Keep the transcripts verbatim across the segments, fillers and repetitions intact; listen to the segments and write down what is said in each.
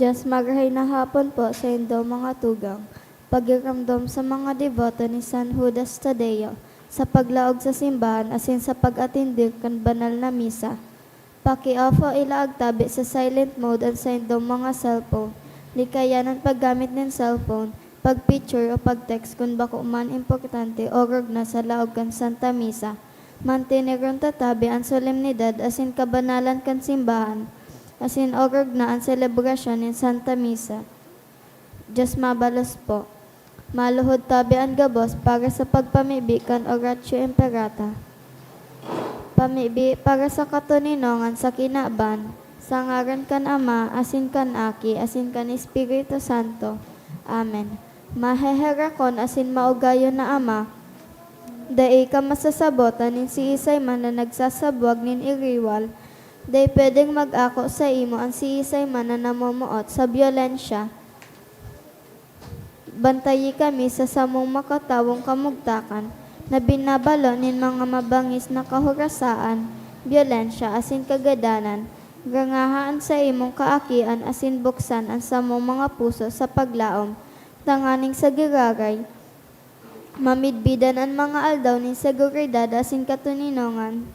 Diyos, marahay na hapon po sa indo mga tugang. Pagiramdom sa mga deboto ni San Judas Tadeo sa paglaog sa simbahan asin sa pag-atindi kan banal na misa. Pakiapo ilaag tabi sa silent mode an saindong mga cellphone. Likayan an paggamit nin cellphone, pag-picture o pag-text kun bako man importante o rugna sa laog kan Santa Misa. Manteneron ta tabi an solemnidad asin kabanalan kan simbahan, asin orog na an selebrasyon nin Santa Misa. Diyos mabalos po. Maluhod tabi an gabos para sa pagpamibi kan Oratio Imperata. Pamibi para sa katoninongan sa kinaban, sa ngaran kan Ama, asin kan Aki, asin kan Espiritu Santo. Amen. Maheherakon asin maugayon na Ama, dai ka masasabotan nin siisay man na nagsasabwag nin iriwal, dai pwedeng mag-ako saimo an siisay man na namomoot sa byolensya. Bantayi kami sa samong makatawong kamugtakan na binabalo nin mga mabangis na kahorasaan, byolensya asin kagadanan. Rangaha an saimong kaakian asin buksan an samong mga puso sa paglaom, tanganing sa giraray, mamidbidan an mga aldaw nin seguridad asin katoninongan.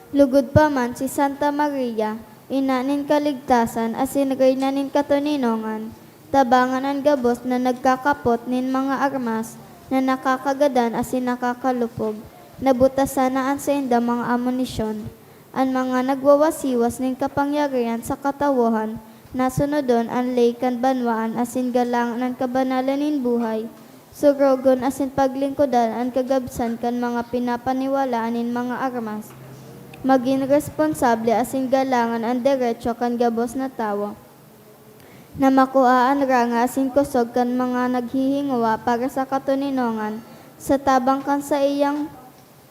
Lugod pa man si Santa Maria, Ina nin Kaligtasan asin Reyna nin Katoninongan, tabangan an gabos na nagkakapot nin mga armas na nakakagadan asin nakakalupog. Nabutasan na an saindang mga amunisyon. An mga nagwawasiwas nin kapangyarihan sa katawohan, nasunodon an ley kan banwaan asin galangan an kabanalan nin buhay. Surogon asin paglingkodan an kagabsan kan mga pinapaniwalaan nin mga armas. Magin responsable asin galangan an derecho kan gabos na tawo. Na makua an ranga asin kosog kan mga naghihingowa para sa katoninongan sa tabang kan saiyang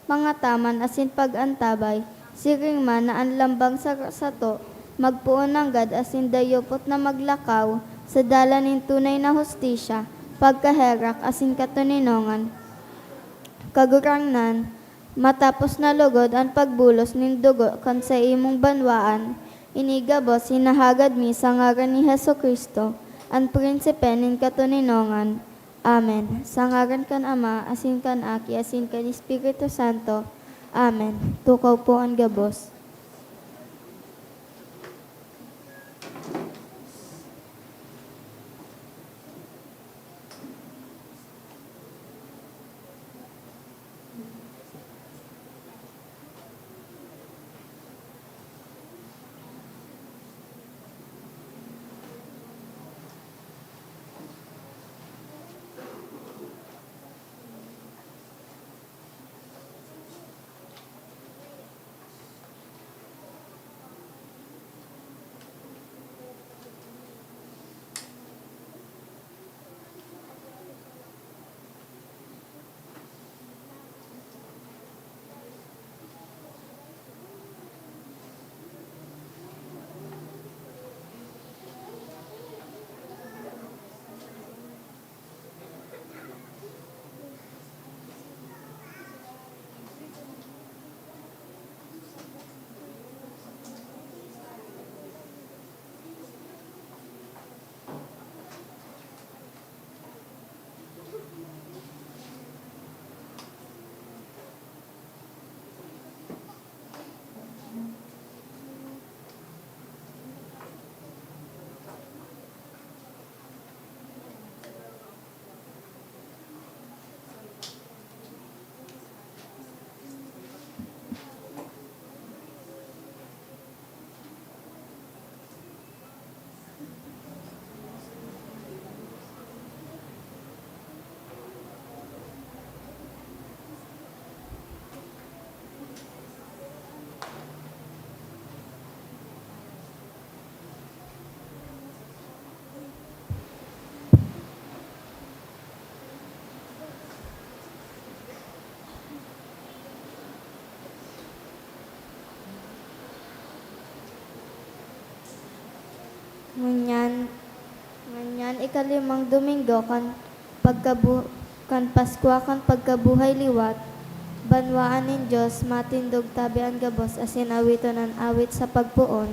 pangataman asin pag-antabay, siring man na an lambang sa sato magpoon nanggad asin dayupot na maglakaw sa dalan nin tunay na hustisya, pagkaherak asin katoninongan. Kagurangnan, matapos na lugod an pagbulos nin dugo kan saimong banwaan, ini gabos hinahagad mi sa ngaran ni Jesu-Cristo, an Prinsipe nin katoninongan. Amen. Sa ngaran kan Ama, asin kan Aki, asin kan Espiritu Santo. Amen. Tukaw po an gabos. Ngunyan, ngunyan ikalimang Domingo kan pagkabu-, kan Paskwa kan pagkabuhay liwat, banwaan nin Dios, matindog tabi an gabos asin awiton an awit sa pagpoon.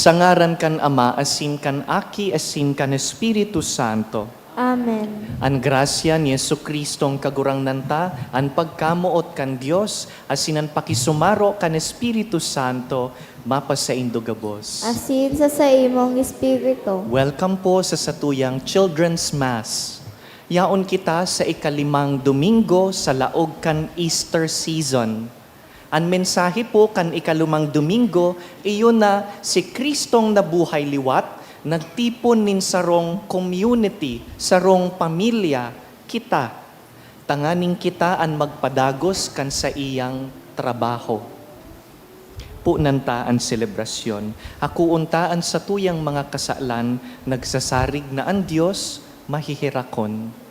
Sa ngaran kan Ama, asin kan Aki, asin kan Espiritu Santo. Amen. An grasya ni Jesu-Cristong Kagurangnan ta, an pagkamoot kan Dios, asin an pakisumaro kan Espiritu Santo, mapasaindo gabos. Asin sa saimong espiritu. Welcome po sa satuyang Children's Mass. Yaon kita sa ikalimang Domingo sa laog kan Easter season. An mensahe po kan ikalumang Domingo, iyo na si Cristong nabuhay liwat, nagtipon nin sarong community, sarong pamilya, kita. Tanganing kita an magpadagos kan saiyang trabaho. Punan ta an selebrasyon. Hakoon ta an satuyang mga kasalan, nagsasarig na an Dios, maheherakon.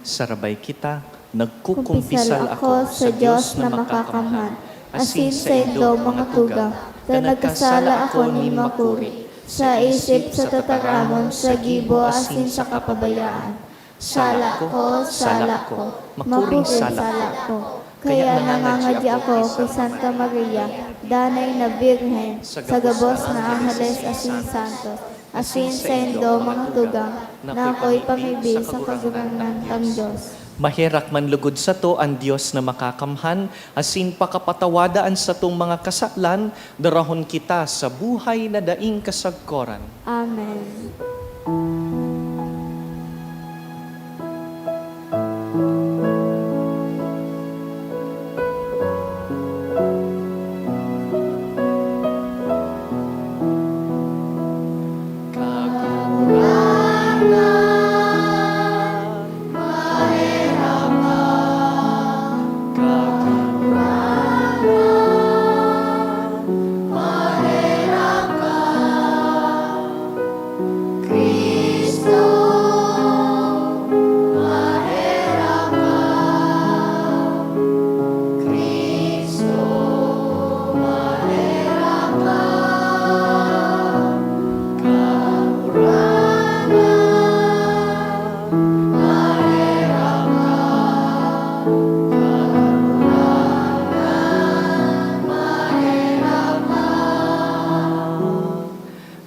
Sarabay kita, nagkukumpisal ako sa Dios na makakamhan, asin saindo, mga tugang, ta nagkasala ako nin makuri, sa isip, sa tataramon, sa gibo, asin sa kapabayaan. Sala ko, sala ko, makuring sala ko. Kaya nangangadi ako ki Santa Maria, danay na Birhen, sa gabos na angeles asin santos, asin saindo, mga tugang, na akoy pamibi sa Kagurangnan tang Dios. Maherak man lugod sato an Dios na makakamhan, asin pakapatawada an satong mga kasalan, darahon kita sa buhay na daing kasagkoran. Amen.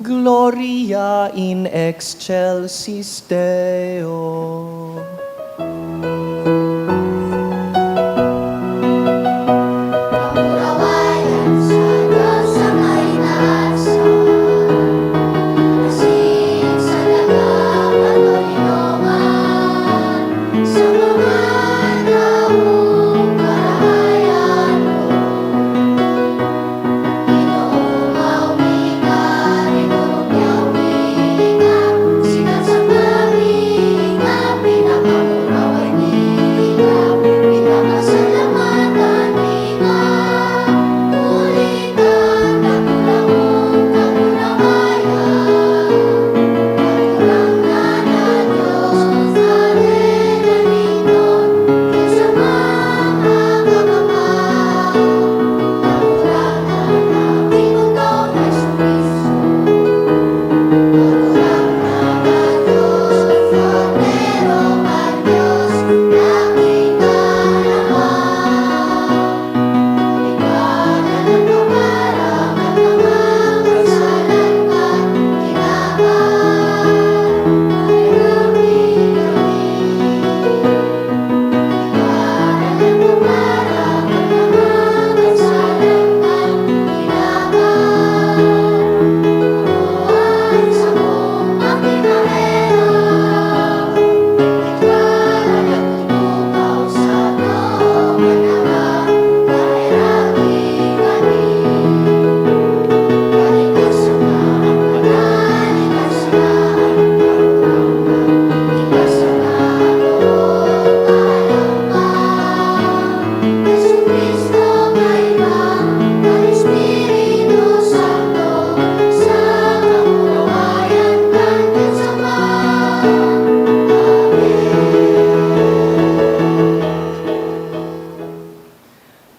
Gloria in excelsis Deo.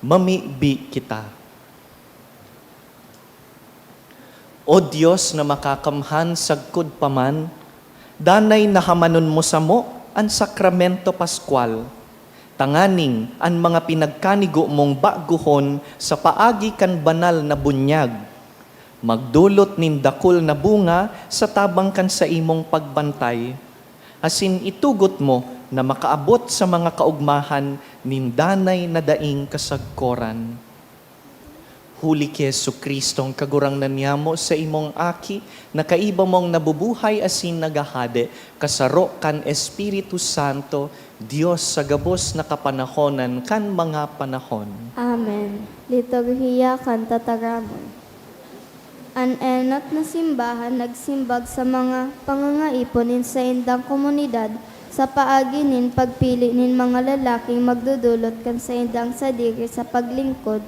Mamibi kita. O Dios na makakamhan, sagkod pa man, danay na hamanon mo samo an Sakramento Pascual. tanganing an mga pinagkanigo mong baguhon sa paagi kan banal na bunyag magdolot nin dakul na bunga sa tabang kan saimong pagbantay, asin itugot mo na makaabot sa mga kaogmahan nin danay na daing kasagkoran. Huli ki Jesu-Cristong Kagurangnan niyamo, sa imong Aki, na kaiba mong nabubuhay asin naghahade, kasaro kan Espiritu Santo, Dios sa gabos na kapanahonan kan mga panahon. Amen. Liturhiya kan Tataramon. An enot na simbahan nagsimbag sa mga pangangaipon nin saindang komunidad sa paagi nin pagpili nin mga lalaking magdodolot kan saindang sadiri sa paglingkod.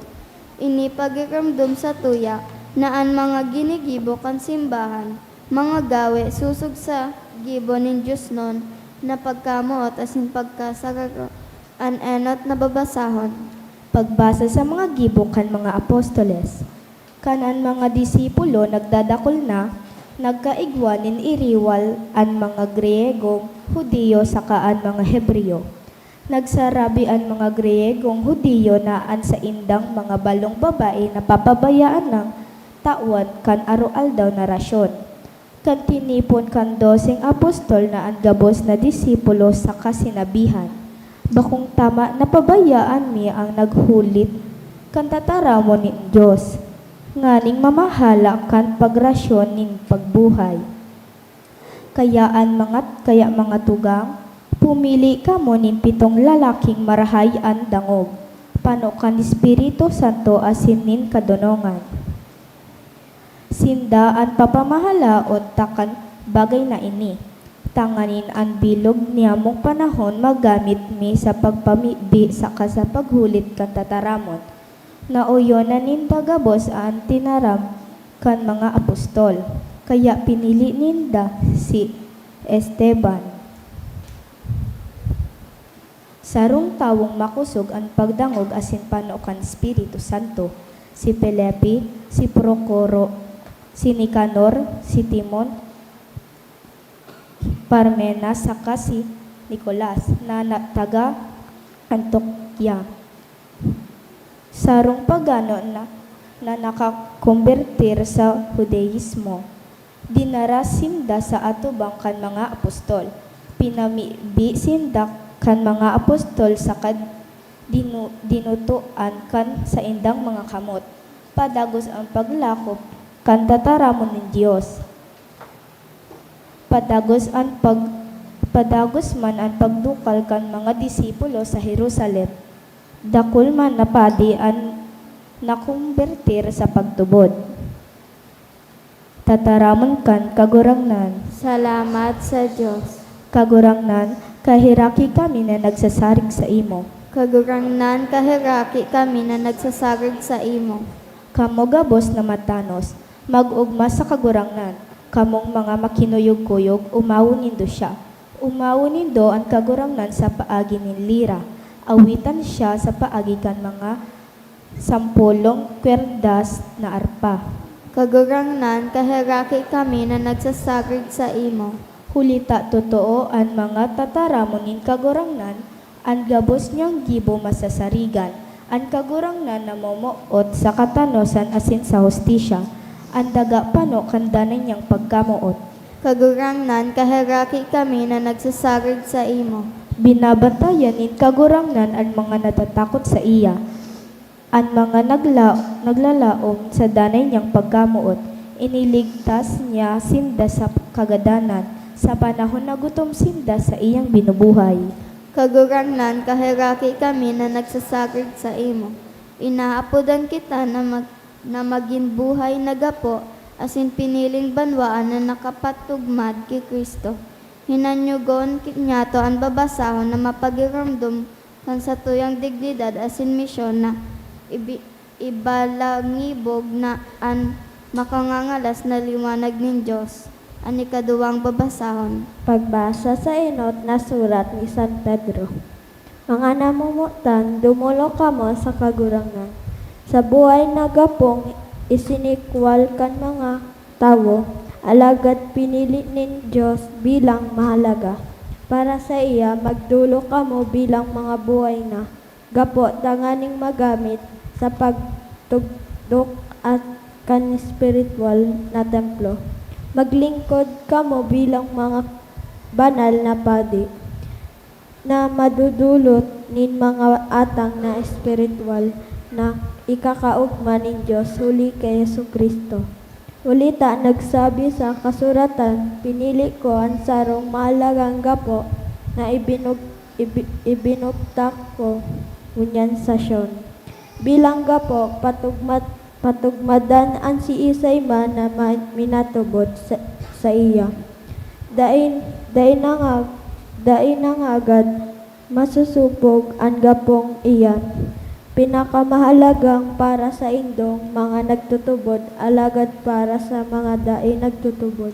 Ini pagiromdom satuya na an mga ginigibo kan simbahan, mga gawe sosog sa gibo nin diosnon na pagkamoot asin pagkasararo. An enot na babasahon. Pagbasa sa mga gibo kan mga apostoles. Kan an mga disipulo nagdadakul na, nagkaigwa nin iriwal an mga Griyegong Judio saka an mga Hebreyo. Nagsarabi an mga Griyegong Judio na an saindang mga balong babae napapabayaan nang tawan kan aroaldaw na rasyon. Kan tinipon kan doseng apostol na an gabos na disipulo saka sinabihan, "Bakong tama na pabayaan mi an naghulit kan tataramon nin Dios, nganing mamahala kan pagrasyon nin pagbuhay. Kaya an mga, kaya mga tugang, pumili kamo nin pitong lalaking marahay an dangog, pano kan Espiritu Santo asin nin kadonongan. Sinda an papamahalaon ta kan bagay na ini, tanganing an bilog niyamong panahon magamit mi sa pagpamibi saka sa paghulit kan tataramon." Naoyon na ninda gabos an tinaram kan mga apostol, kaya pinili ninda si Esteban, sarong tawong makosog an pagdangog asin pano kan Espiritu Santo, si Felipe, si Procoro, si Nicanor, si Timon, Parmenas saka si Nicolas na, na taga Antioquia, sarong pagano na, na nakakombertir sa Hudaismo. Dinara sinda sa atubang kan mga apostol. Pinamibi sinda kan mga apostol saka dinu-, dinutoan kan saindang mga kamot, padagos an paglakop kan tataramon nin Dios. Padagos an pag-, padagos man an pagdukal kan mga disipulo sa Jerusalem. Dakul man na padi an nakombertir sa pagtubod. Tataramon kan Kagurangnan. Salamat sa Dios. Kagurangnan, kaheraki kami na nagsasarig saimo. Kagurangnan, kaheraki kami na nagsasarig saimo. Kamo gabos na matanos, mag-ogma sa Kagurangnan. Kamong mga makinuyog-kuyog, omawon nindo siya. Omawon nindo an Kagurangnan sa paagi nin lira. Awitan siya sa paagi kan mga sampolong kwerdas na arpa. Kagurangnan, kaheraki kami na nagsasarig saimo. Huli ta totoo an mga tataramon nin Kagurangnan, an gabos niyang gibo masasarigan. An Kagurangnan namomoot sa katanosan asin sa hustisya, an daga pano kan danay niyang pagkamoot. Kagurangnan, kaheraki kami na nagsasarig saimo. Binabantayan nin Kagurangnan an mga natatakot saiya. An mga nagla-, naglalaom sa danay niyang pagkamoot, iniligtas niya sinda sa kagadanan, sa panahon na gutom sinda saiyang binubuhay. Kagurangnan, kaheraki kami na nagsasarig saimo. Inaapodan kita na mag-, na magin buhay na gapo asin piniling banwaan na nakapatugmad ki Cristo. Hinanyogon ki-, niyato an babasahon na mapagiromdom kan satuyang dignidad asin misyon na ibi-, ibalangibog na an makangangalas na liwanag nin Dios. An ikaduwang babasahon. Pagbasa sa enot na surat ni San Pedro. Mga namomotan, dumolok kamo sa Kagurangnan, sa buhay na gapong isinikwal kan mga tawo, alagad pinili nin Dios bilang mahalaga. Para saiya, magdolok kamo bilang mga buhay na gapo tanganing magamit sa pagtugdok at kan espirituwal na templo. Maglingkod kamo bilang mga banal na padi, na madodolot nin mga atang na espirituwal na ikakaogma nin Dios huli ki Jesu-Cristo. Huli ta nagsabi sa kasuratan, "Pinili ko an sarong mahalagang gapo na ibinug-, ibi-, ibinugtak ko ngunyan sa Sion." Bilang gapo, patugmad-, patugmadan an siisay man na ma-, minatubod sa, saiya. Dai, dai nangag-, dai nangaagad masusupog an gapong iyan. Pinakamahalagang para saindong mga nagtutubod, alagad para sa mga dai nagtutubod,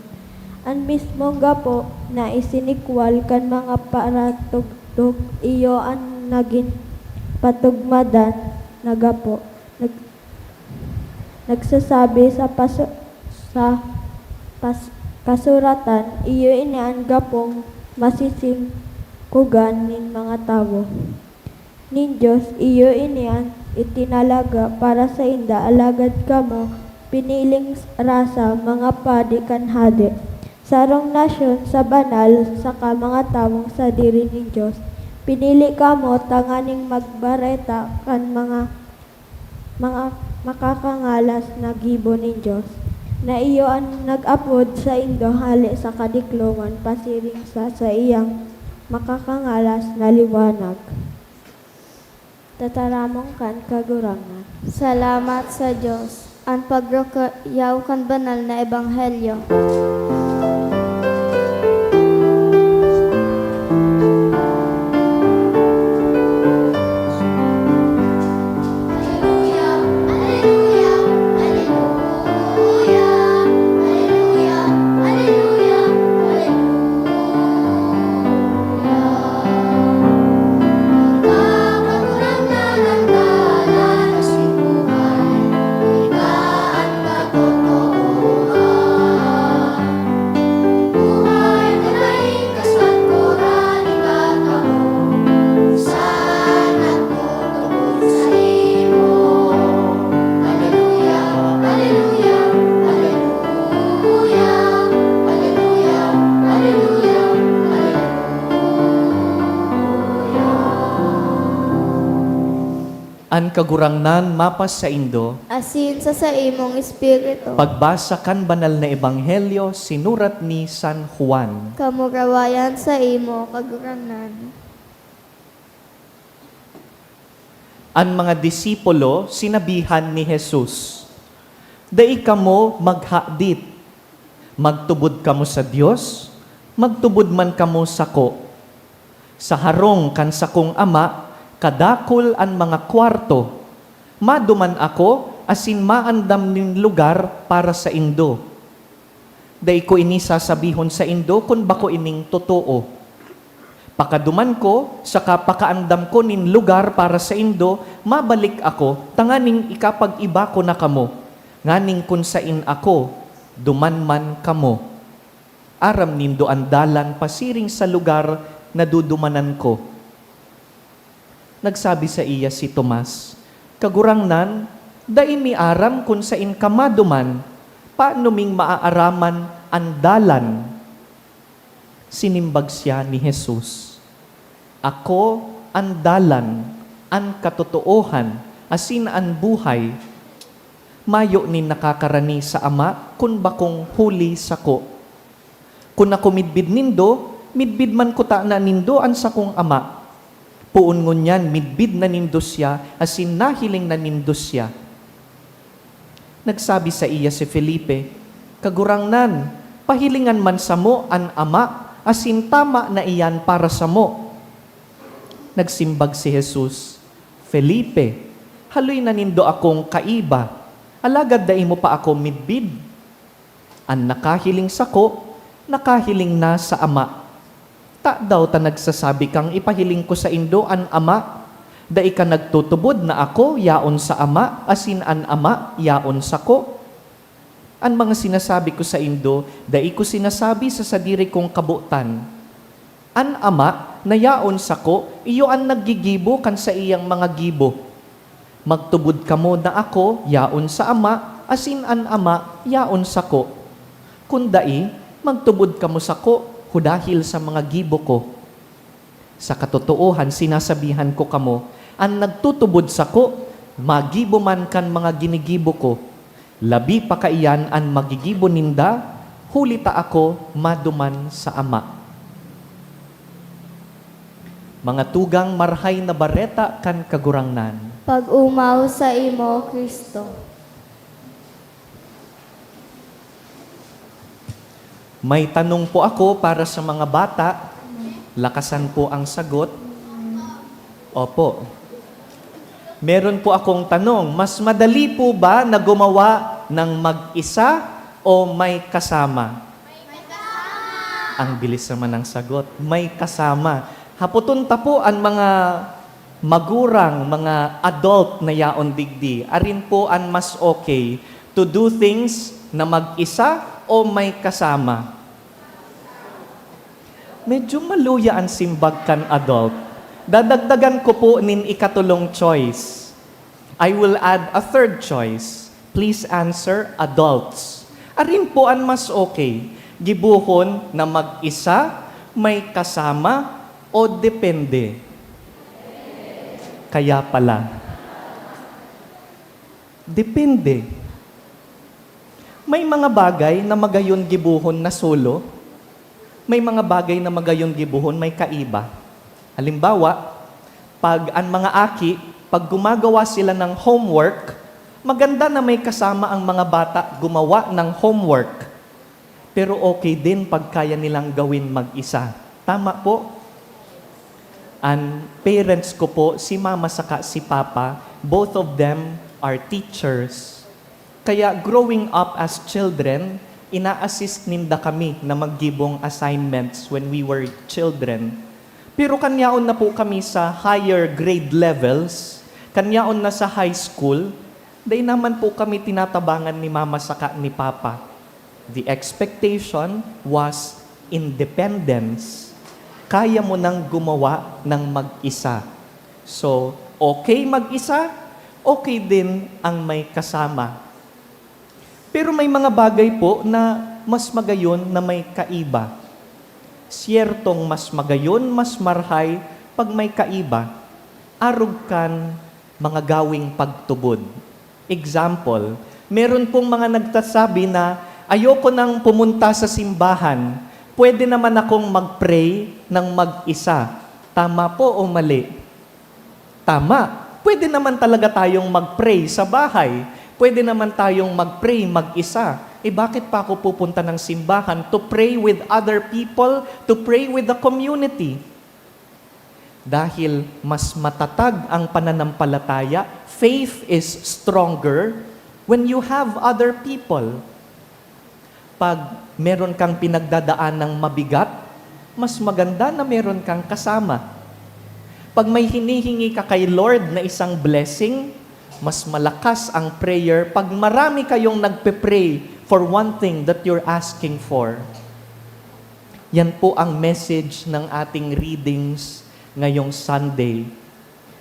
an mismong gapo na isinikwal kan mga paratugdok, iyo an nagin patugmadan na gapo. Nag-, nagsasabi sa pasu-, sa pas-, kasuratan, "Iyo ini an gapong masisingkogan nin mga tawo." Nin Dios, iyo ini an itinalaga para sainda, alagad kamo, piniling rasa, mga padi kan Hade, sarong nasyon sa banal, saka mga tawong sadiri nin Dios. Pinili kamo tanganing magbareta kan mga, mga makakangalas na gibo nin Dios, na iyo an nag-apod saindo hale sa kadikloman pasiring sa saiyang makakangalas na liwanag. Tataramon kan Kagurangnan. Salamat sa Dios. An pagrukayaw kan banal na ebanghelyo. An Kagurangnan mapasaindo. Asin sa saimong espiritu. Pagbasa kan Banal na Ebanghelyo sinurat ni San Juan. Kamurawayan saimo, Kagurangnan. An mga disipulo sinabihan ni Jesus, "Dai kamo maghadit. Magtubod kamo sa Dios, magtubod man kamo sako. Sa harong kan sakong Ama, kadakul an mga kwarto. Maduman ako asin maandam nin lugar para saindo." Dai ko ini sasabihon saindo kun bako ining totoo. Pakaduman ko, saka pakaandam ko nin lugar para saindo, mabalik ako, tanganing ikapag-iba ko na kamo, nganing kun saen ako, duman man kamo. Aram nindo an dalan pasiring sa lugar na dudumanan ko. Nagsabi saiya si Tomas, "Kagurangnan, dai mi aram kun saen ka maduman, paano ming maaaraman an dalan?" Sinimbag siya ni Jesus, "Ako an dalan, an katotoohan, asin an buhay. Mayo nin nakakarani sa Ama kun bakong huli sako. Kun ako midbid nindo, midbid man kutana nindo an sakong Ama. Poon ngunyan midbid na nindo siya asin nahiling na nindo siya." Nagsabi saiya si Felipe, "Kagurangnan, pahilingan man samo an Ama, asin tama na iyan para samo." Nagsimbag si Jesus, "Felipe, haloy na nindo akong kaiba, alagad dai mo pa ako midbid? An nakahiling sako, nakahiling na sa Ama. Tadaw ta nagsasabi kang ipahiling ko saindo an Ama? Dai ka nagtutubod na ako yaon sa Ama, asin an Ama yaon sako? An mga sinasabi ko saindo, dai ko sinasabi sa sadiri kong kabotan. An Ama na yaon sako, iyo an naggigibo kan saiyang mga gibo. Magtubod kamo na ako yaon sa Ama, asin an Ama yaon sako. Kun dai, magtubod kamo sako hudahil sa mga gibo ko. Sa katotoohan, sinasabihan ko kamo, an nagtutubod sako, magibo man kan mga ginigibo ko. Labi pa kaiyan an magigibo ninda, huli ta ako maduman sa Ama. Mga tugang, Marahay na Bareta kan Kagurangnan. Pag-omaw saimo, Cristo. May tanong po ako para sa mga bata. Lakasan po ang sagot. Opo. Meron po akong tanong, mas madali po ba na gumawa ng mag-isa o may kasama? Ang bilis naman ng sagot, may kasama. Hapoton ta po an mga magurang, mga adult na yaon digdi. Arin po an mas okay, to do things na mag-isa o may kasama? Medyo maluya an simbag kan adult. Dadagdagan ko po nin ikatolong choice. I will add a third choice. Please answer, adults. Arin po an mas okay? Gibohon na mag-isa, may kasama, o depende? Kaya pala. Depende. May mga bagay na magayon gibohon na solo. May mga bagay na magayon gibohon may kaiba. Halimbawa, pag an mga aki, pag gumagawa sila ng homework, maganda na may kasama ang mga bata gumawa ng homework. Pero okay din pag kaya nilang gawin mag-isa. Tama po? An parents ko po, si mama saka si papa, both of them are teachers. Kaya growing up as children, ina-assist ninda kami na maggibong assignments when we were children. Pero kan yaon na po kami sa higher grade levels, kan yaon na sa high school, dai naman po kami tinatabangan ni mama saka ni papa. The expectation was independence. Kaya mo nang gumawa ng mag-isa. So, okay mag-isa, okay din ang may kasama. Pero may mga bagay po na mas magayon na may kaiba. Siyertong mas magayon, mas marahay pag may kaiba. Arog kan mga gaweng pagtubod. Example, meron pong mga nagsasabi na, "Ayoko nang pumunta sa simbahan, pwede naman akong mag-pray ng mag-isa." Tama po o mali? Tama. Pwede naman talaga tayong mag-pray sa bahay. Pwede naman tayong mag-pray mag-isa. Eh, bakit pa ako pupunta ng simbahan to pray with other people, to pray with the community? Dahil mas matatag ang pananampalataya, faith is stronger when you have other people. Pag meron kang pinagdadaanang mabigat, mas maganda na meron kang kasama. Pag may hinihingi ka kay Lord na isang blessing, mas malakas ang prayer pag marami kayong nagpe-pray for one thing that you're asking for. Yan po ang message ng ating readings ngayong Sunday.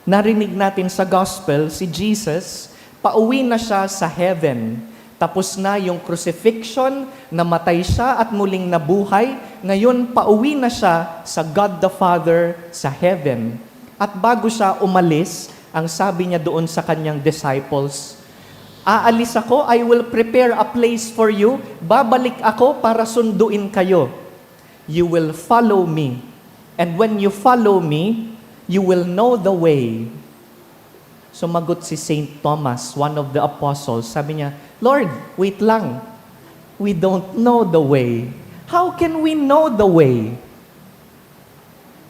Narinig natin sa gospel, si Jesus, pauwi na siya sa heaven. Tapos na yung crucifixion, namatay siya at muling nabuhay. Ngayon, pauwi na siya sa God the Father sa heaven. At bago siya umalis, ang sabi niya doon sa kanyang disciples, "Aalis ako, I will prepare a place for you. Babalik ako para sunduin kayo. You will follow me. And when you follow me, you will know the way." Sumagot si Saint Thomas, one of the apostles. Sabi niya, "Lord, wait lang. We don't know the way. How can we know the way?"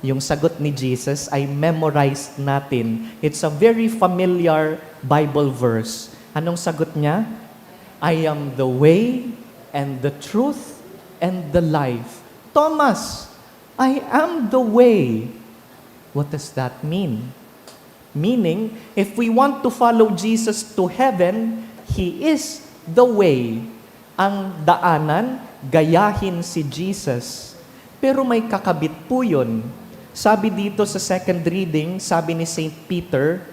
Yung sagot ni Jesus ay memorized natin. It's a very familiar Bible verse. Anong sagot niya? "I am the way and the truth and the life." Thomas, "I am the way." What does that mean? Meaning, if we want to follow Jesus to heaven, He is the way. Ang daanan, gayahin si Jesus. Pero may kakabit po yun. Sabi dito sa second reading, sabi ni Saint Peter,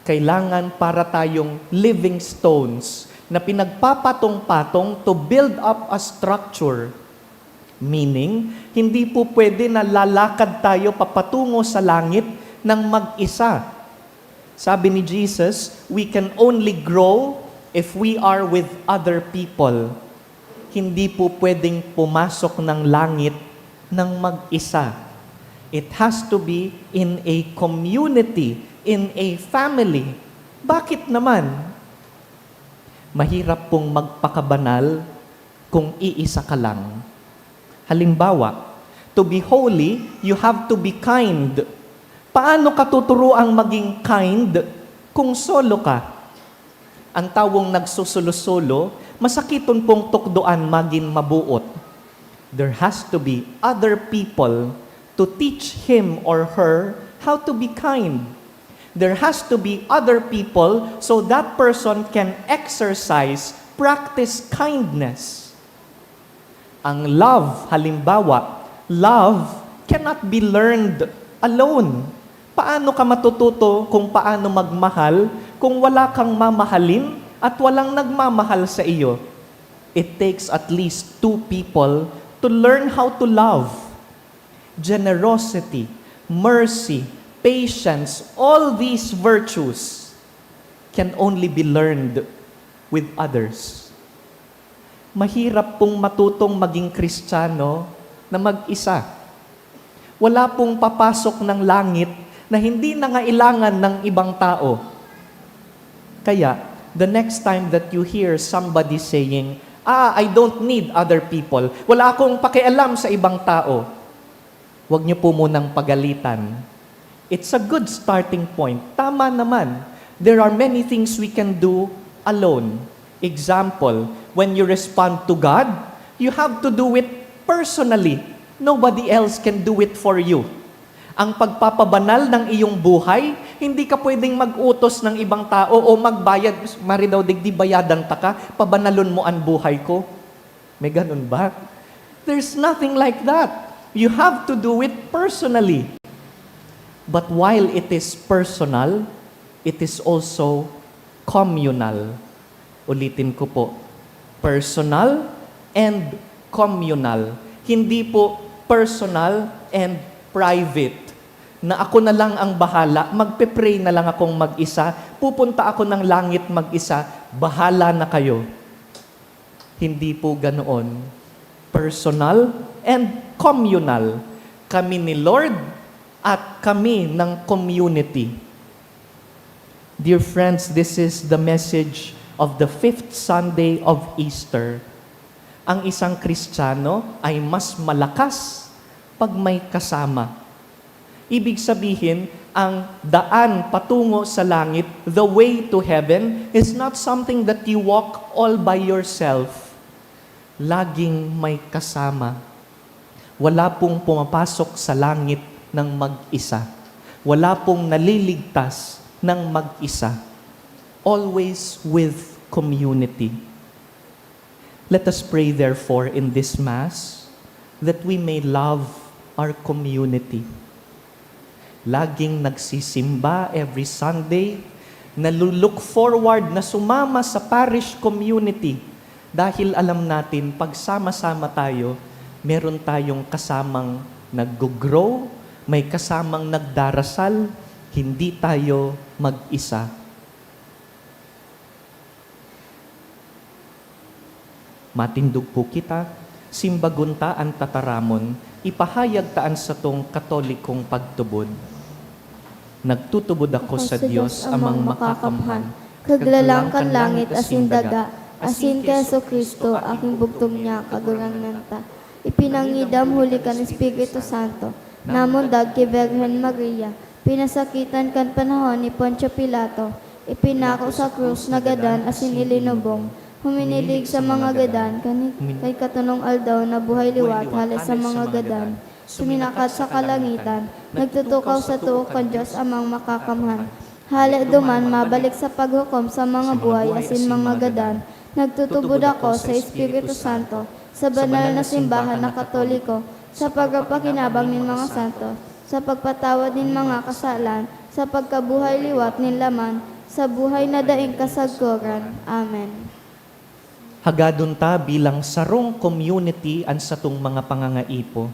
kailangan para tayong living stones na pinagpapatong-patong to build up a structure. Meaning, hindi po pwede na lalakad tayo papatungo sa langit ng mag-isa. Sabi ni Jesus, "We can only grow if we are with other people." Hindi po pwedeng pumasok ng langit ng mag-isa. It has to be in a community, in a family. Bakit naman? Mahirap pong magpakabanal kung iisa ka lang. Halimbawa, to be holy, you have to be kind. Paano ka tuturuang maging kind kung solo ka? Ang tawong nagsusulo-sulo, masakiton pong tukdoan magin mabuot. There has to be other people to teach him or her how to be kind. There has to be other people so that person can exercise, practice kindness. Ang love, halimbawa, love cannot be learned alone. Paano ka matututo kung paano magmahal kung wala kang mamahalin at walang nagmamahal sa iyo? It takes at least two people to learn how to love. Generosity, mercy, patience, all these virtues can only be learned with others. Mahirap pong matutong maging Kristiyano na mag-isa. Wala pong papasok ng langit na hindi nangailangan ng ibang tao. Kaya, the next time that you hear somebody saying, "Ah, I don't need other people. Wala akong pakialam sa ibang tao." Huwag niyo po munang pagalitan. It's a good starting point. Tama naman. There are many things we can do alone. Example, when you respond to God, you have to do it personally. Nobody else can do it for you. Ang pagpapabanal ng iyong buhay, hindi ka pwedeng mag-utos ng ibang tao o magbayad, "Mari daw digdi bayadan ta ka, pabanalon mo an buhay ko." May ganun ba? There's nothing like that. You have to do it personally. But while it is personal, it is also communal. Ulitin ko po, personal and communal. Hindi po personal and private. Na ako na lang ang bahala, magpe-pray na lang akong mag-isa, pupunta ako ng langit mag-isa, bahala na kayo. Hindi po ganoon. Personal and communal. Kami ni Lord at kami ng community. Dear friends, this is the message of the fifth Sunday of Easter. Ang isang Kristiyano ay mas malakas pag may kasama. Ibig sabihin, ang daan patungo sa langit, the way to heaven, is not something that you walk all by yourself. Laging may kasama. Wala pong pumapasok sa langit ng mag-isa. Wala pong naliligtas ng mag-isa. Always with community. Let us pray therefore in this Mass that we may love our community. Laging nagsisimba every Sunday, nalu-look forward na sumama sa parish community dahil alam natin, pag sama-sama tayo, meron tayong kasamang nag-grow, may kasamang nagdarasal, hindi tayo mag-isa. Matindog po kita, simbagon ta an tataramon, ipahayag ta an satong Katolikong pagtubod. Nagtutubod ako sa Dios, Amang Makakamhan, Kaglalang kan langit asin daga, asin ki Jesu-Cristo, aking bugtong niya, Kagurangnan ta. Ipinangidam huli kan Espiritu Santo, namundag ki Birhen Maria, pinasakitan kan panahon ni Poncio Pilato, ipinako sa krus, nagadan asin ilinubong, huminilig sa mga gadan, kan kay katunong aldaw nabuhay liwat hale sa mga gadan, suminakat sa kalangitan, nagtutukaw sa too kan Dios Amang Makakamhan. Hale duman mabalik sa paghukom sa mga buhay asin mga gadan. Nagtutubod ako sa Espiritu Santo, sa banal na simbahan na Katoliko, sa pagpapakinabang nin mga santos, sa pagpatawad nin mga kasalan, sa pagkabuhay liwat nin laman, sa buhay na daing kasagkoran. Amen. Hagadon ta bilang sarong community an satong mga pangangaipo.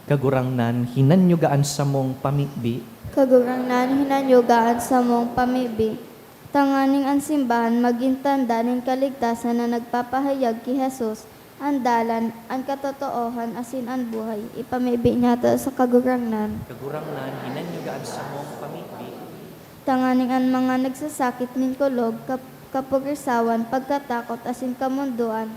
Kagurangnan, hinanyuga an samong pamibi. Kagurangnan, hinanyuga an samong pamibi. Tanganing an simbahan magin tanda nin kaligtasan na nagpapahayag ki Jesus, an dalan, an katotoohan, asin an buhay. Ipamibi niyato sa Kagurangnan. Kagurangnan, hinanyuga an samong pamibi. Tanganing an mga nagsasakit nin kulog, kap-, kapurisawan, pagkatakot, asin kamondoan,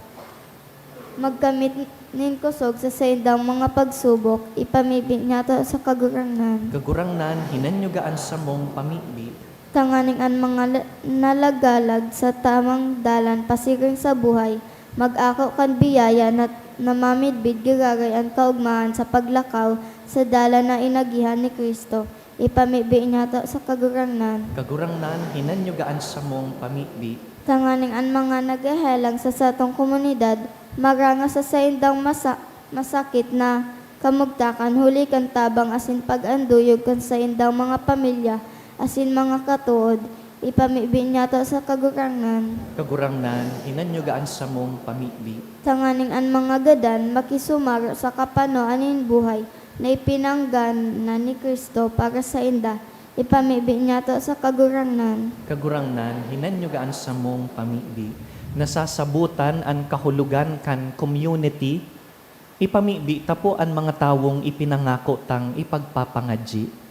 magkamit nin kosog sa saindang mga pagsubok, ipamibi niyato sa Kagurangnan. Kagurangnan, hinanyuga an samong pamibi. Tanganing an mga la-, nalagalag sa tamang dalan pasiring sa buhay, mag-ako kan biyaya na, na mamidbid giraray an kaogmahan sa paglakaw sa dalan na inagihan ni Cristo. Ipamibi niyato sa Kagurangnan. Kagurangnan, hinanyuga an samong pamibi. Tanganing an mga naghehelang sa satong komunidad maranga sa saindang masa-, masakit na kamugtakan huli kan tabang asin pag-anduyog kan saindang mga pamilya asin mga katood, ipamibi niyato sa Kagurangnan. Kagurangnan, hinanyuga an samong pamibi. Tanganing an mga gadan makisumaro sa kapanoan nin buhay na ipinangga na ni Cristo para sainda, ipamibi niyato sa Kagurangnan. Kagurangnan, hinanyuga an samong pamibi. Nasasabotan an kahulogan kan community, ipamibi ta po an mga tawong ipinangako tang ipagpapangadyi.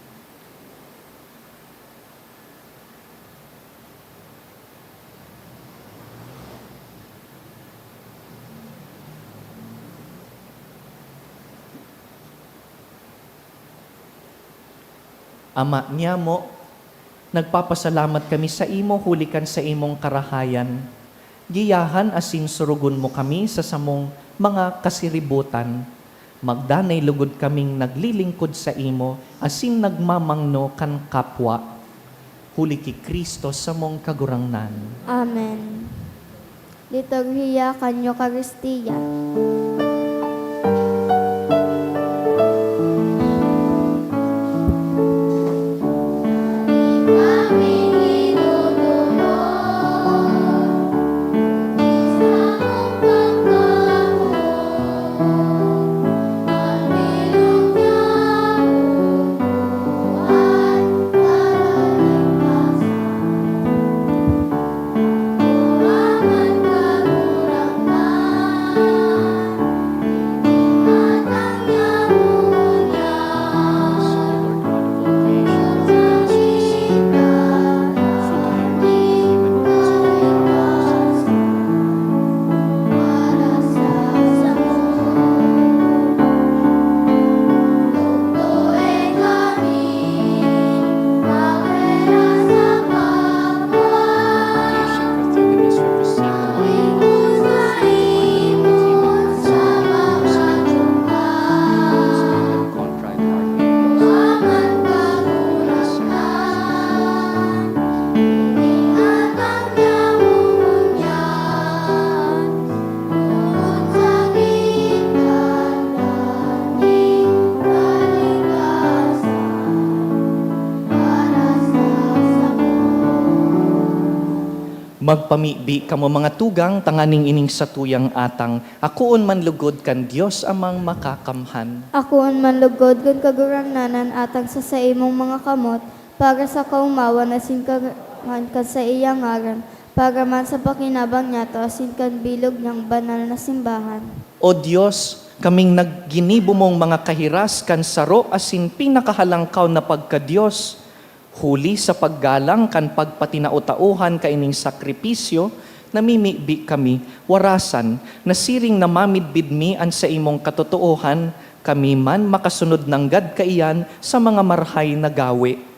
Ama nyamo, nagpapasalamat kami saimo huli kan saimong karahayan. Giyahan asin surugon mo kami sa samong mga kasiribotan. Magdanay lugod kaming naglilingkod saimo asin nagmamangno kan kapwa. Huli ki Cristo samong Kagurangnan. Amen. Liturhiya kan Eukaristia. Magpamibi kamo, mga tugang, tanganing ining satuyang atang akoon man lugod kan Dios Amang Makakamhan. Akoon man lugod kan Kagurangnan an atang sa saimong mga kamot, para sa kaomawan asin karangahan kan saiyang ngaran, para man sa pakinabang niyato asin kan bilog niyang banal na simbahan. O Dios, kaming nagginibo mong mga kahiras kan saro asin pinakahalangkaw na pagka-Dios, huli sa paggalang kan pagpatinao-taohan kaining sakripisyo, namimibi kami, warasan, na siring na mamidbid mi an saimong katotoohan, kami man makasunod nanggad kaiyan sa mga marahay na gawe.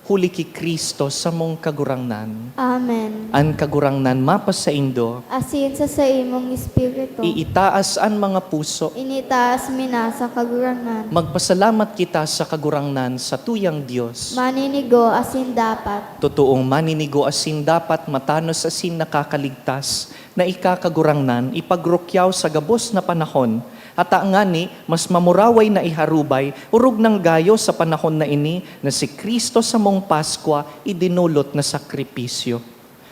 Huli ki Cristo samong Kagurangnan. Amen. An Kagurangnan mapasaindo. Asin sa saimong espiritu. Iitaas an mga puso. Initaas mi na sa Kagurangnan. Magpasalamat kita sa Kagurangnan, satuyang Dios. Maninigo asin dapat. Totoong maninigo asin dapat, matanos asin nakakaligtas, na ika, Kagurangnan, ipagrukyaw sa gabos na panahon Ata ngani, mas mamuraway na iharubay, orog nang gayo sa panahon na ini, na si Cristo samong Paskwa idinolot na sakripisyo.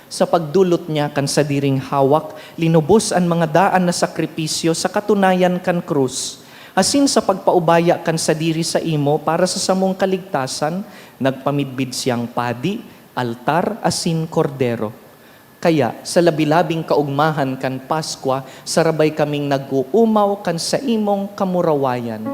Sa pagdolot niya kan sadiring hawak, linubos an mga daan na sakripisyo sa katunayan kan krus. Asin sa pagpaubaya kan sadiri saimo para sa samong kaligtasan, nagpamidbid siyang padi, altar, asin kordero. Kaya, sa labi-labing kaogmahan kan Paskwa, sarabay kaming nag-uumaw kan saimong kamurawayan.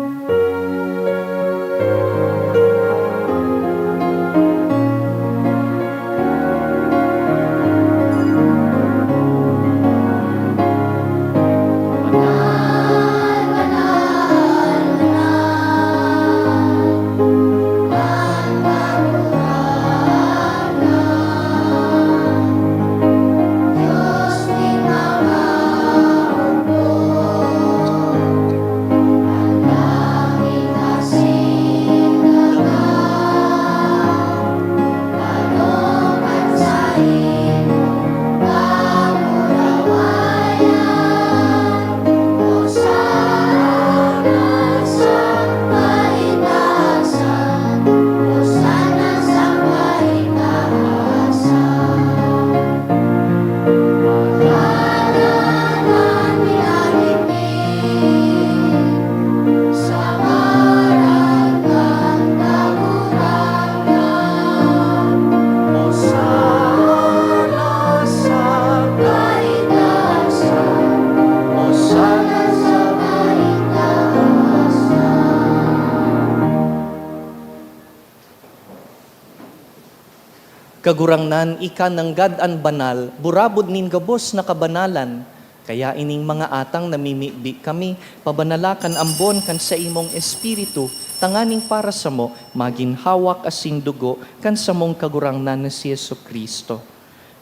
Kagurangnan, ika nanggad an banal, burabod nin gabos na kabanalan. Kaya ining mga atang namimibi kami, pabanala kan ambon kan saimong Espiritu, tanganing para samo magin hawak asin dugo kan samong Kagurangnan na si Jesu-Cristo.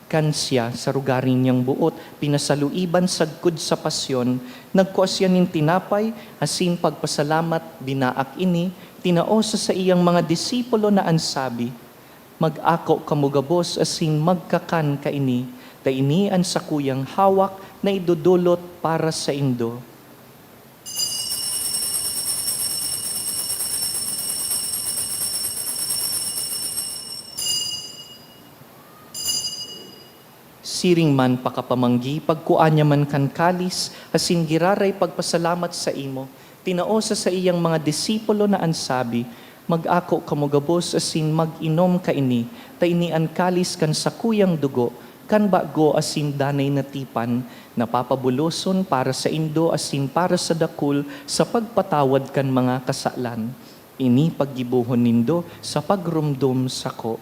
Kan siya, sa rugari niyang boot, pinasaluiban sagkod sa pasyon, nagkua siya nin tinapay, asin pagpasalamat, binaak ini, tinao sa saiyang mga disipulo na an sabi, "Mag-ako kamo gabos asin magkakan kaini, ta ini an sakuyang hawak na idodolot para saindo." Siring man pakapamanggi, pagkua niya man kan kalis, asin giraray pagpasalamat saimo, tinao sa saiyang mga disipulo na an sabi, "Mag-ako kamo gabos asin mag-inom kaini, ta ini an kalis kan sakuyang dugo, kan bago asin danay na tipan, na papabuloson para saindo asin para sa dakul sa pagpatawad kan mga kasalan. Ini paggibohon nindo sa pagromdom sako."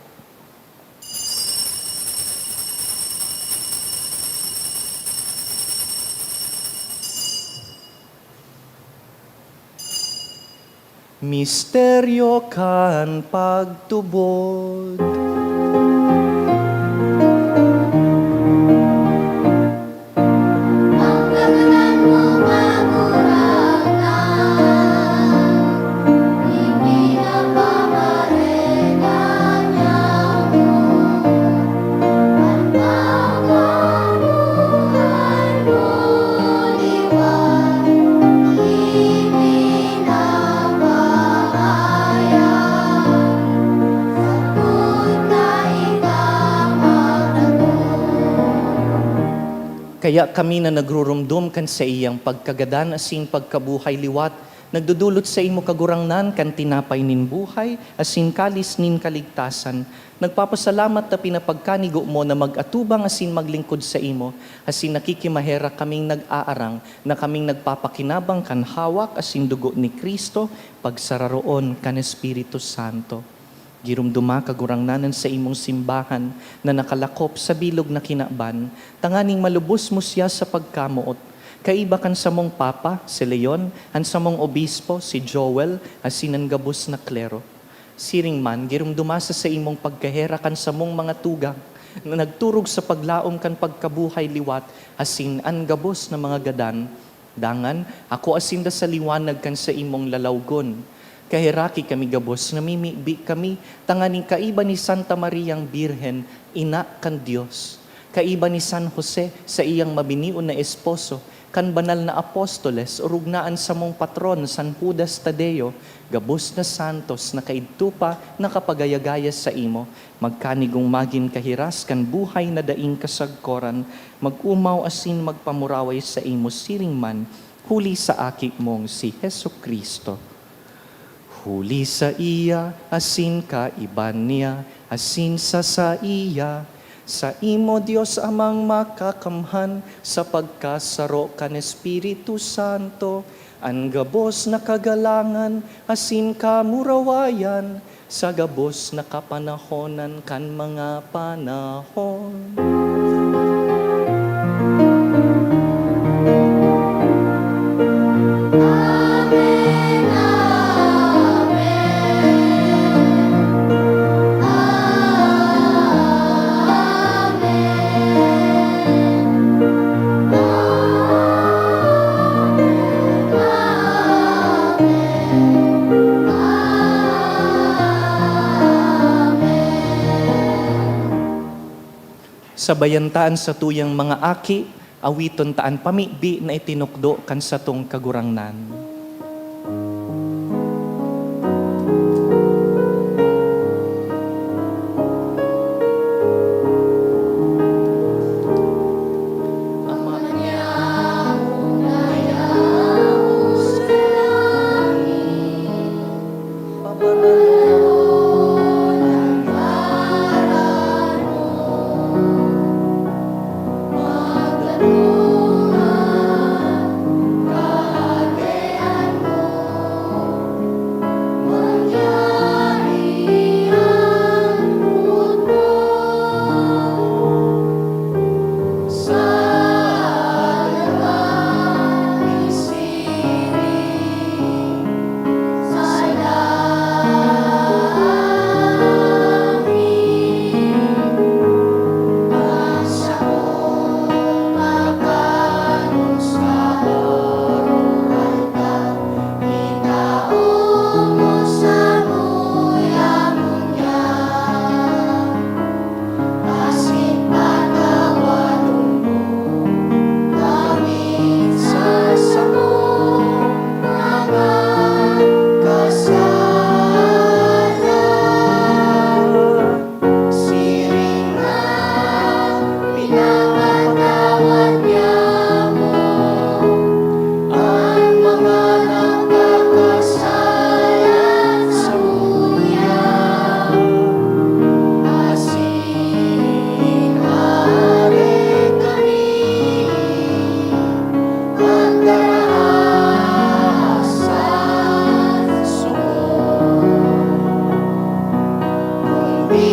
Misteryo kan pagtubod. Ang kagalaw mo, Kagurangnan, ipinapamarega niya mo. Ang pagkabuhay mo, liwat, ipinapabayag. Kaya kami na nagruromdom kan saiyang pagkagadan asin pagkabuhay liwat, nagdodolot saimo, Kagurangnan, kan tinapay nin buhay asin kalis nin kaligtasan. Nagpapasalamat ta pinapagkanigo mo na mag-atubang asin maglingkod saimo, asin nakikimaherak kaming nag-aarang na kaming nagpapakinabang kan hawak asin dugo ni Cristo, pagsararoon kan Espiritu Santo. Giromdoma, Kagurangnan, an saimong simbahan na nakalakop sa bilog na kinaban, tanganing malubos mo siya sa pagkamoot, kaiba kan samong Papa, si Leon, an samong Obispo, si Joel, asin an gabos na klero. Siring man, giromdoma sa saimong pagkaherak an samong mga tugang na nagturog sa paglaom kan pagkabuhay liwat asin an gabos na mga gadan, dangan akua sinda sa liwanag kan saimong lalawgon. Kaheraki kami gabos, namimibi kami tanganing kaiba ni Santa Mariang Birhen, Ina kan Dios, kaiba ni San Jose, saiyang mabinion na esposo, kan banal na apostoles, orog na an samong patron, San Judas Tadeo, gabos na santos na kaidto pa nakapagayagaya saimo, magkanigong magin kahiras kan buhay na daing kasagkoran, mag-omaw asin magpamuraway saimo siring man, huli sa Aki mong si Jesu-Cristo. Huli saiya, asin kaiba niya, asin sa saiya, saimo, Dios Amang Makakamhan, sa pagkasaro kan Espiritu Santo, an gabos na kagalangan asin kamurawayan, sa gabos na kapanahonan kan mga panahon. Sabayan ta an satuyang mga aki, awiton ta an pamibi na itinukdo kan satong Kagurangnan. Siring na pinapatawad niya mo an mga nagkakasala saiya, asin maari kami magdaraas sa sunod. Kundi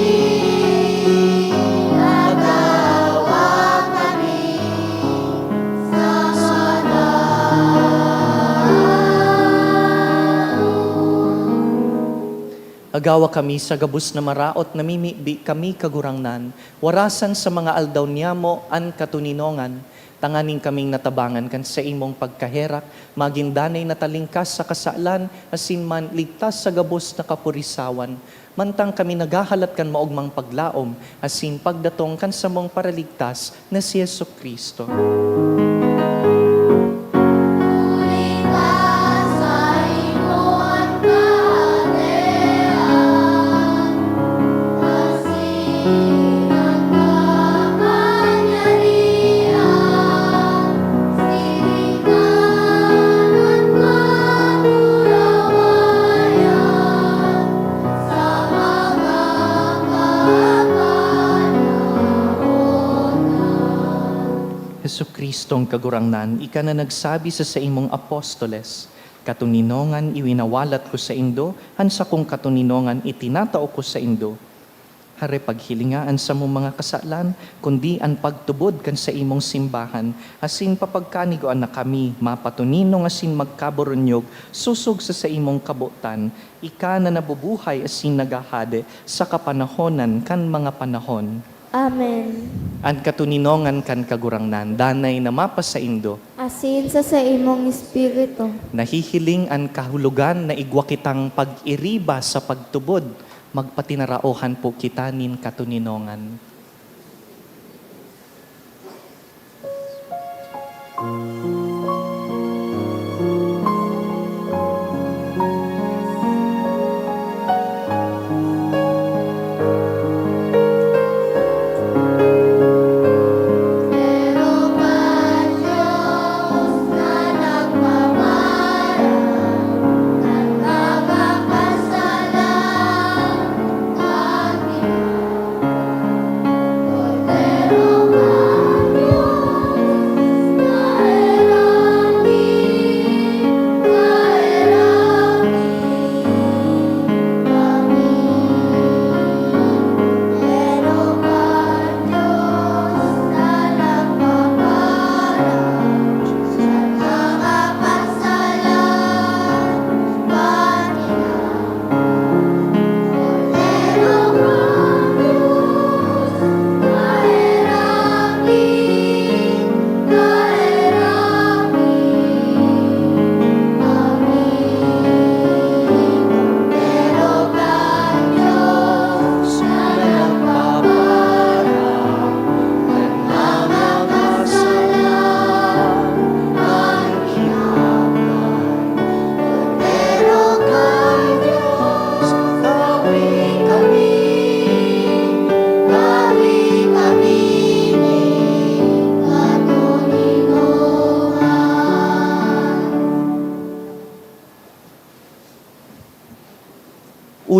natawa kami sa mga Agawa kami sa gabos na maraot, namimibi kami, Kagurangnan, warasan sa mga aldaw niyamo an katoninongan, tanganing kaming natabangan kan saimong pagkaherak, magin danay na talingkas sa kasalan, asin man ligtas sa gabos na kapurisawan, mantang kami naghahalat kan maogmang paglaom asin pagdatong kan samong Paraligtas na si Jesu-Cristo. Huli ta saimo an kahadean, asin an kapangyarihan, siring kan an kamurawayan, sa mga kapanahonan. Jesu-Cristong Kagurangnan, ika na nagsabi sa saimong apostoles, "Katoninongan iwinawalat ko saindo, an sakong katoninongan itinatao ko saindo." Hare paghilinga an samong mga kasalan, kundi an pagtubod kan saimong simbahan, asin papagkanigoan na kami mapatoninong asin magkaburunyog sosog sa saimong kabotan, ika na nabubuhay asin naghahade sa kapanahonan kan mga panahon. Amen. An katoninongan kan Kagurangnan danay na mapasaindo. Asin sa saimong espiritu. Nahihiling an kahulogan na igwa kitang pag-iriba sa pagtubod. Magpatinaraohan po kita nin katoninongan.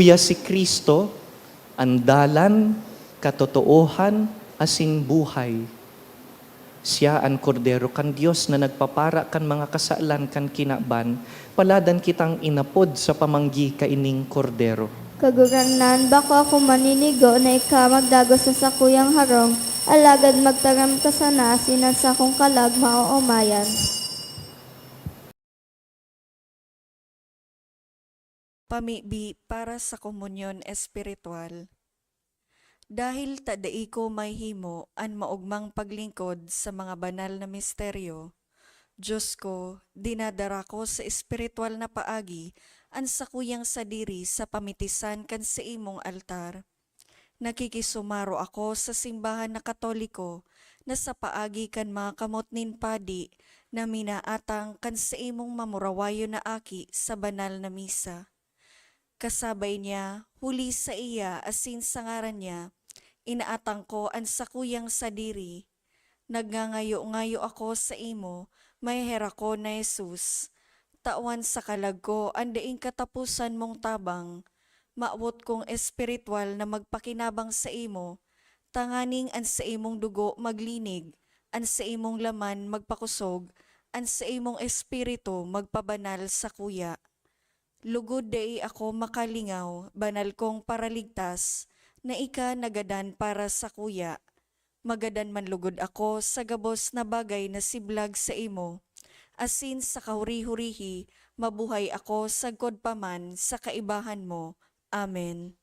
Siya si Cristo, an dalan, katotoohan, asin buhay. Siya an Kordero kan Dios na nagpapara kan mga kasalan kan kinaban. Paladan kitang inapod sa pamanggi kaining Kordero. Kagurangnan, bako ako maninigo na ika magdagos sa sakuyang harong, alagad magtaram ka sana asin an sakong kalag maoomayan. Pamibi para sa komunyon espiritual. Dahil ta dai ko mahimo an maogmang paglingkod sa mga banal na misteryo, Dios ko, dinadara ko sa espiritual na paagi an sakuyang sadiri sa pamitisan kan saimong altar. Nakikisumaro ako sa simbahan na Katoliko na sa paagi kan mga kamot nin padi na minaatang kan saimong mamurawayon na aki sa banal na misa. Kasabay niya, huli saiya asin sa ngaran niya, inaatang ko an sakuyang sadiri. Nagngangayo-ngayo ako saimo, maheherakon na Jesus. Tawan sa kalag ko an daing kataposan mong tabang. Mawot kong espiritual na magpakinabang saimo, tanganing an saimong dugo maglinig, an saimong laman magpakosog, an saimong espiritu magpabanal sakuya. Lugod dai ako makalingaw, banal kong Paraligtas, na ika nagadan para sakuya. Magadan man lugod ako sa gabos na bagay na siblag saimo, asin sa kahuri-hurihi mabuhay ako sagkod pa man sa kaibahan mo. Amen.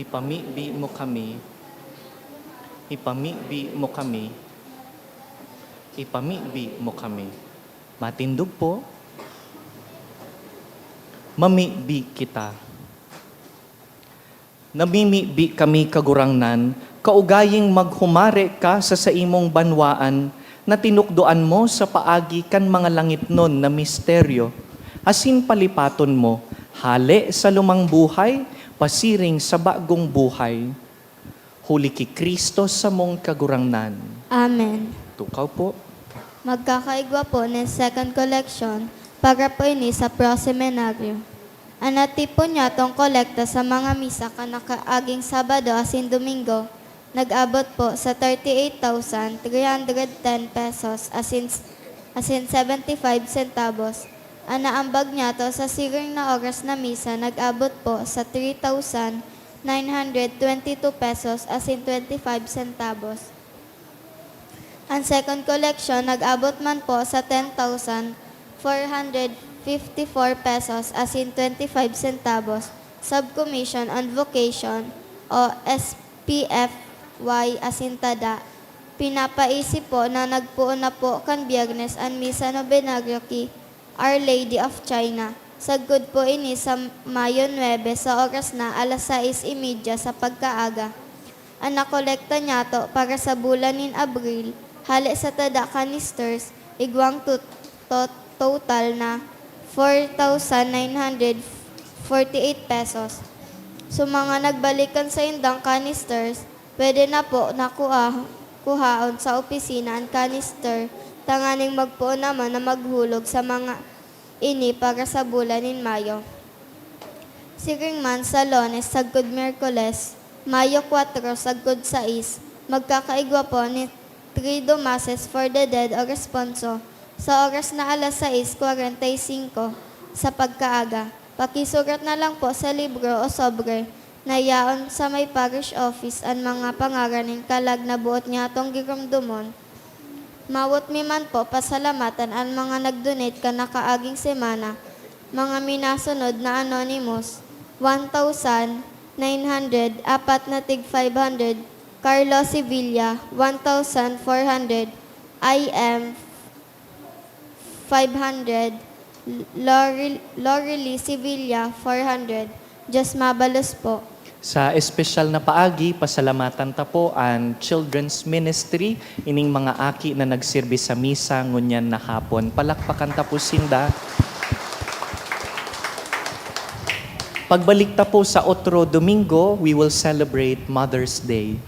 Ipamibi mo kami, ipamibi mo kami, ipamibi mo kami. Matindog po. Mamibi kita. Namimibi kami, Kagurangnan, kaugaying maghumare ka sa saimong banwaan na tinukdoan mo sa paagi kan mga langitnon na misteryo, asin palipaton mo, hale sa lumang buhay, pasiring sa bagong buhay. Huli ki Cristo samong Kagurangnan. Amen. Tukaw po. Magkakaigwa po nin second collection, para po ini sa Pro Seminario. An natipon niyatong kolekta sa mga misa kan nakaaging Sabado asin Domingo, nag-abot po sa thirty-eight thousand three hundred ten pesos asin, asin seventy-five centavos. An naambag niyato sa siring na oras na misa, nag-abot po sa three thousand nine hundred twenty-two pesos asin twenty-five centavos. An second collection nag-abot man po sa ten thousand four hundred fifty-four pesos asin twenty-five centavos, Subcommission on Vocation o S P F Y asin tada. Pinapaisip po na nagpoon na po kan Biyernes an Misa Novenario ki Our Lady of China. Sagkod po ini sa Mayo nuebe sa oras na alas sais y media sa pagkaaga. An nakolekta niyato para sa bulan nin Abril, hale sa tada canisters, igwang tut-, tot-, total na four thousand nine hundred forty-eight pesos. Sa mga nagbalik kan saindang canisters, pwede na po na kua-, kuhaon sa opisina an canister, tanganing magpoon naman na maghulog sa mga ini para sa bulan nin Mayo. Siring man sa Lunes sagkod Miyerkules, Mayo kwatro sagkod sais, magkakaigwa po ni Triduum Masses for the Dead o Responso, sa oras na alas sais kwarenta y singko sa pagkaaga. Pakisurat na lang po sa libro o sobre na yaon sa may parish office an mga pangaran nin kalag na boot niyatong giromdomon. Mawot mi man po pasalamatan an mga nag-donate kan nakaaging semana. Mga minasunod na anonymous, one thousand nine hundred, apat na tig five hundred, Carlos Sevilla, one thousand four hundred, I M, five hundred, Lorel-, Lorely Sevilla, four hundred. Diyos mabalos po. Sa espesyal na paagi, pasalamatan ta po an Children's Ministry, ining mga aki na nagsirbi sa misa ngunyan na hapon. Palakpakan ta po sinda. Pagbalik ta po sa otro Domingo, we will celebrate Mother's Day.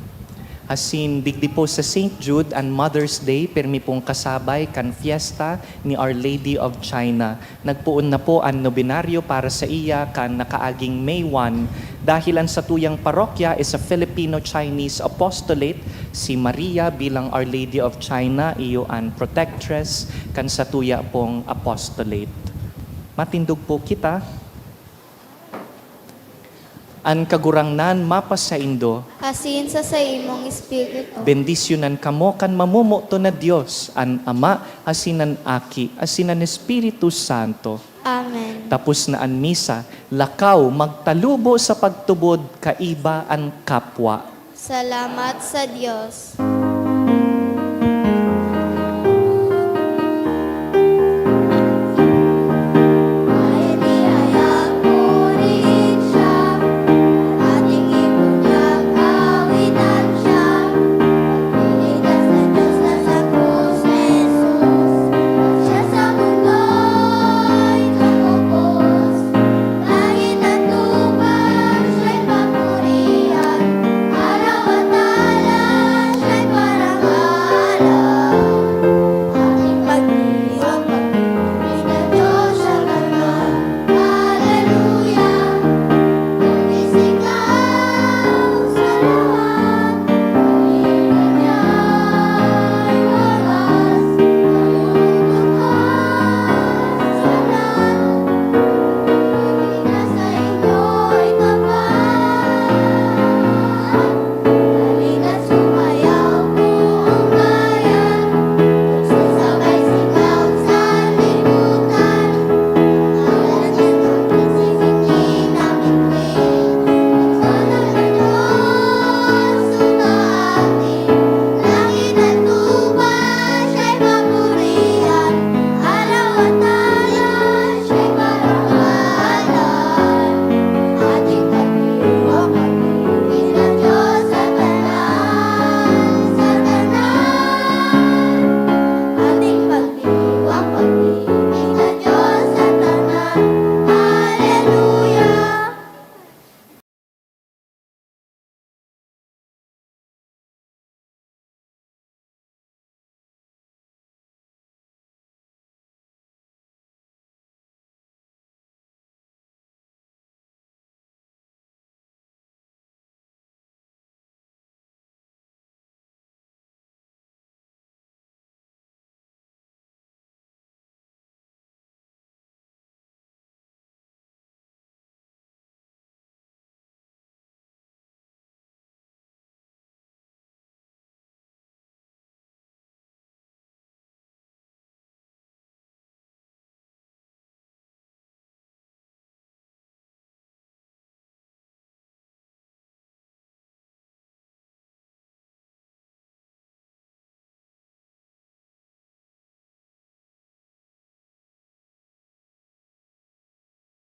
Asin digdi po sa Saint Jude, an Mother's Day, pirmi pong kasabay kan fiesta ni Our Lady of China. Nagpoon na po an nobenaryo para sa iya kan nakaaging May one. Dahil an satuyang parokya is a Filipino-Chinese apostolate, si Maria bilang Our Lady of China, iyo an protectress kan satuya pong apostolate. Matindog po kita. An Kagurangnan mapasaindo. Asin sa saimong espiritu. Bendisyonan kamo kan mamomoton na Dios, an Ama, asin an Aki, asin an Espiritu Santo. Amen. Tapos na an misa, lakaw, magtalubo sa pagtubod kaiba an kapwa. Salamat sa Dios.